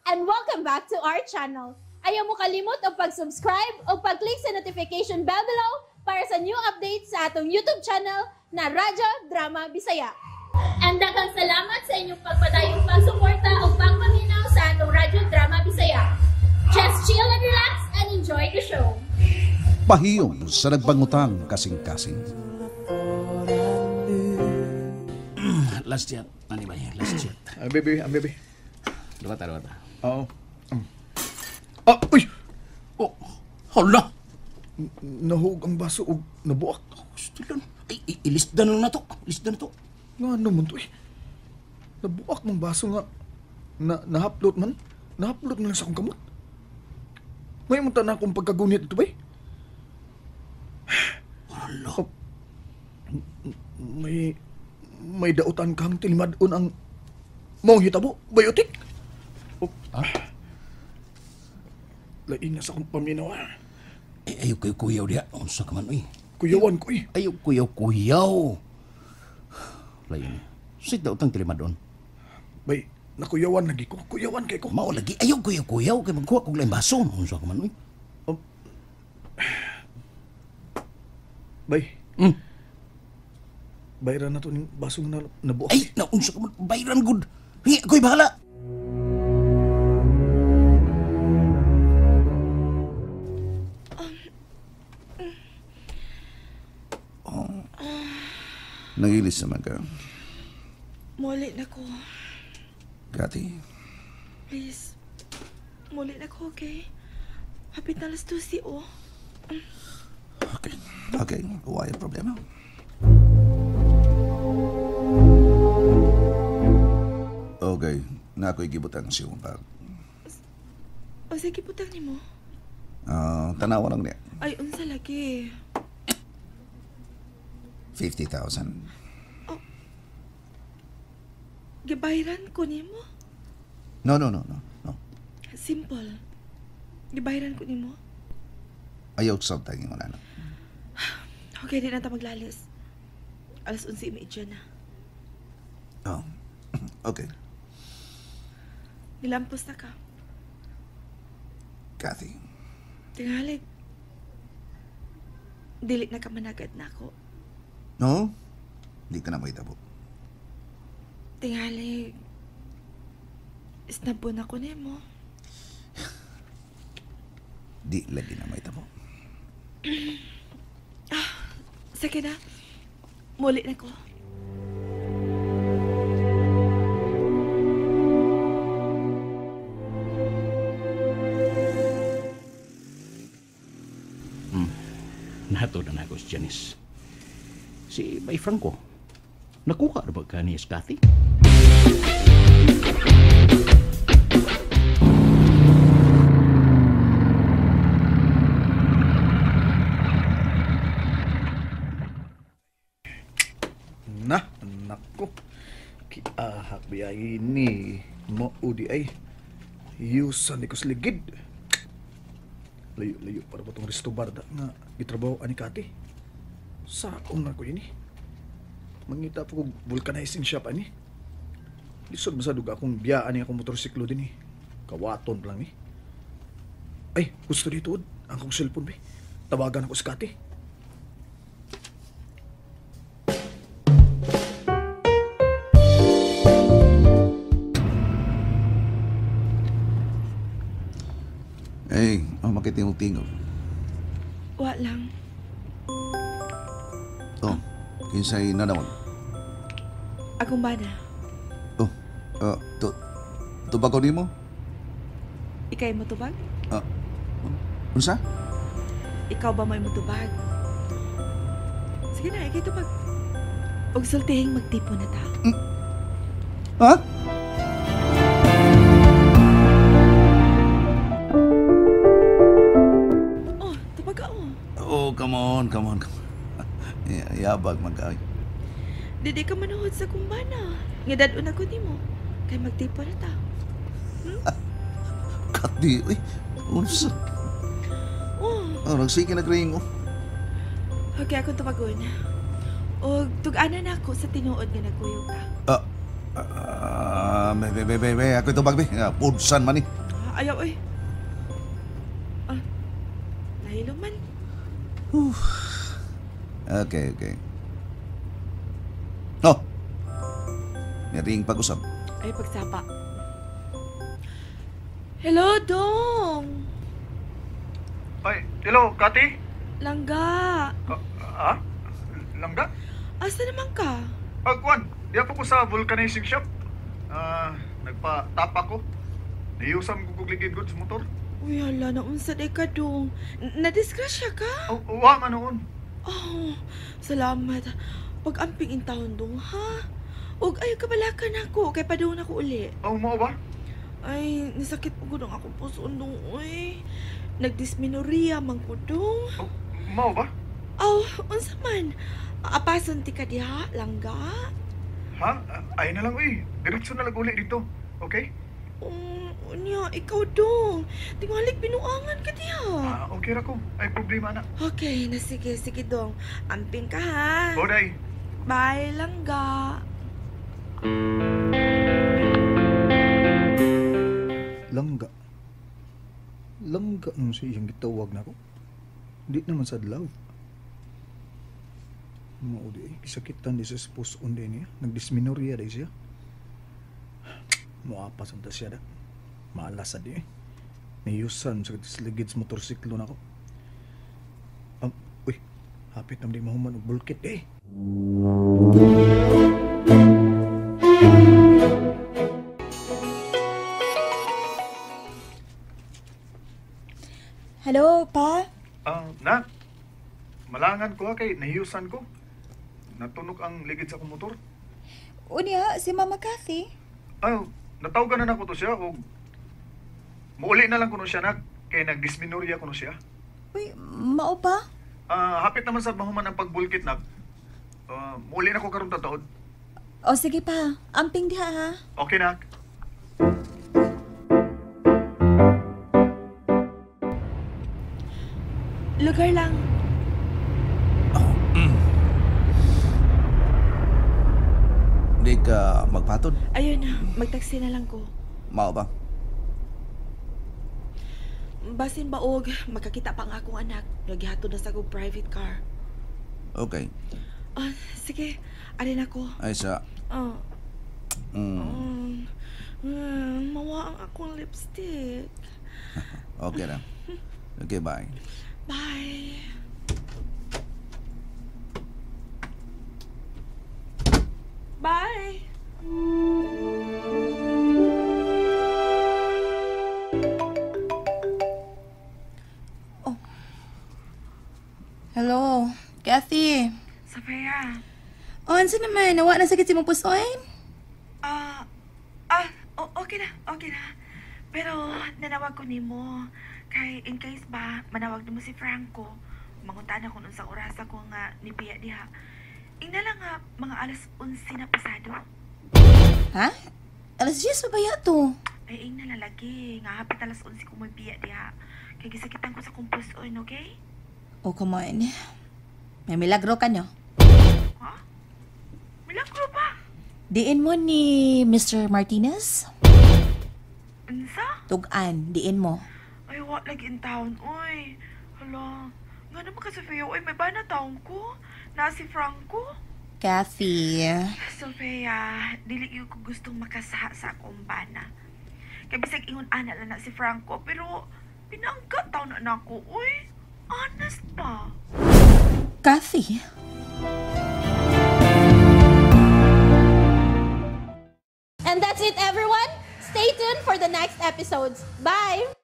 and welcome back to our channel. Ayaw mo kalimot og pag-subscribe o pag-click sa notification bell below para sa new updates sa atong YouTube channel na Radyo Drama Bisaya. And daghang salamat sa inyong pagpadayong pagsuporta o pagpaminaw sa atong Radyo Drama Bisaya. Just chill and relax and enjoy the show. Pahiyom sa nagbangutang kasing-kasing. Last year. Ano ba yan? Last year. Ang baby, ang baby. Dawata, dawata. Oo. Ah, uy! Oh, hala! Nahug ang baso og nabuak. Gusto lang. Ay, ilisda na lang na to. Ilisda na to. Nga naman to eh. Nabuak mong baso nga. Nahaplot man. Nahaplot man lang sa akong kamot. May munta na akong pagkagunit ito ba eh? Hala. Oh, may dautan kang tilimadon ang maong hitabo, bayotik. Oh. Ah? Lain na sa akong paminaw. Ay, ayaw kayo kuyaw diya. Unsa ka man, uy. Kuyawan ko eh. Ayaw kuyaw kuyaw. Lain. Sit dautang tilimadon. Bay, nakuyawan lagi ko. Kuyawan kay ko. Mao lagi. Ayaw kuyaw kuyaw. Kay magkuha kog lain baso. Unsa ka man, uy. Oh. Bay. Hmm? Bayran na to ning baso nga nabuak. Ay, naunsa ka man. Bayran good. Hingi ako'y bahala. Oh. Nagilis naman ka. Muli na ko. Kati. Please. Muli na ko, okay? Hapit na 12:00, oh. Okay. Okay. Why ang problema? Okay. Na ako'y gibutang si bag. O sige, butang ni mo. Tanawa lang niya. Ay, unsa lagi. 50,000. Oh. Gibayran ko nimo? No, no, no, no, no. Simple. Gibayran ko nimo? Ayaw sabtang mo na. Okay, di na ta maglalis. 11:30 na. Oh. Okay. Nilampos na ka. Kathy. Tingalig. Dili na ka managad na ako. No? Di ka na mahitabo. Tingalig. Isnabon ako nimo. Di lagi na mahitabo. Ah, sige na. Muli na ko. Nato na ako si Janice. Si Bay Franco, nakuha na ba ka ni Kathy? Na, nako. Kiahak biyay ni maudi ay. Yusan ni kusligid. Layo-layo para ba itong resto bar da nga gitrabaho ani Kati. Saong na ko ini. Mangita po kog vulcanizing shop ani. Lisod man sa duga akong biyaan ni akong motorsiklo din eh. Kawaton lang ni. Ay, gusto dito ang akong cellphone be. Tawagan ako si Kati. Ay, oh, makitingog-tingog. Wa lang. Oh, kinsay nanawag? Akong bana. Oh, tubag ko nimo? Ikay mo tubag? Unsa? Ikaw ba may mutubag? Sige na, ikay tubag. Og sultihing magtipo na ta. Ha? Oh, tubag ka oh. Oh, come on, come on, come on. Yabag magkay. Dili ka manuhod sa kumbana. Nga dad-on ako nimo. Kay magtipo na ta. Kati, uy. Unsa? Oh. Oh, nagsige na gring oh. Okay, akong tubagon. Og tug-ana na ako sa tinuod nga nagkuyog ka. Be, be, be, be, ako tubag be. Pudsan man ni. Ayaw eh. Ah, nahilo man. Okay, okay. Oh! May ring pag-usap. Ay, pagsapa. Hello, Dong. Ay, hello, Kati? Langga. Langga? Asa naman ka? Ah, kuwan. Diya po ko sa vulcanizing shop. Nagpa-tapa ko. Niyusam ko kog ligid goods motor. Uy, hala, naunsa day ka, Dong. Nadisgrasya ka? Oh, wa man noon. Oh, salamat. Pag-amping in taon, Dong, ha? Og ay kabalakan ako, kay padung ako uli. Oh, mao ba? Ay, nasakit po ko dong akong puso, Dong, uy. Nagdisminoria man ko, Dong. Oh, mao ba? Aw, unsa man? Apason ti ka diha, langga? Ha? Ay na lang, uy. Diretso na lang uli dito. Okay? Unya, ikaw, Dong. Tingwalik binuangan ka diha. Ah, okay ra ko. Ay problema na. Okay, na sige, sige, Dong. Amping ka, ha? Boday. Bye, langga. Langga. Langga nung siya iyang gitawag na ako. Di naman sa love. Mao di eh. Gisakitan di sa puson di niya. Nagdisminorya di siya. Muapas ang ta siya da. Maalas sa di eh. Niyusan sa ligid sa motorsiklo na ako. Uy, hapit naman di mahuman og bulkit eh. Hello, pa? Na. Malangan ko ha, kay nahiyusan ko. Natunog ang ligid sa akong motor. Unya, si Mama Kathy? Ay, natawagan na nako to siya. Og muuli na lang kuno siya, nak. Kay nagdisminorya kuno siya. Uy, mao pa? Hapit naman sa mahuman ang pagbulkit, nak. Muuli na ko karon tataod. O sige pa, amping diha ha. Okay, nak. Lugar lang. Hindi ka magpatod? Ayun na, magtaksi na lang ko. Mao ba? Basin baog, makakita pa ang akong anak. Nagihatod na sa akong private car. Okay. Sige, alin ako. Ay sa... Mawa ang akong lipstick. Okay na. Okay, bye. Bye. Bye. Oh. Hello, Kathy. Sofia. Oh, ansa naman? Nawa na sakit si mong pusoin? Okay na, okay na. Pero nanawag ko nimo. Kay in case ba, manawag nimo si Franco. Manguntaan ako nun sa orasa ko nga ni Pia diha. Ingna lang nga, mga 11:00 na pasado. Ha? 10:00 pa ba yato? Ay, ingna lang lagi. Nga hapit 11:00 ko may Pia diha. Kay gisakitan ko sa kumpuson, okay? Oh, come on. May milagro ka, no? Ha? Milagro ba? Diin mo ni Mr. Martinez? Unsa? Tugan, diin mo. Ay, wa lagi in town, oy. Hala, nga naman ka, Sofia, oy, may ba na taon ko? Na si Franco? Kathy. Sofia, dili yun ko gustong makasaha sa akong bana. Kaya bisag ingon ana lang na si Franco, pero pinangga taon na ako, oy. Honest pa. Kathy? And that's it, everyone. Stay tuned for the next episodes. Bye!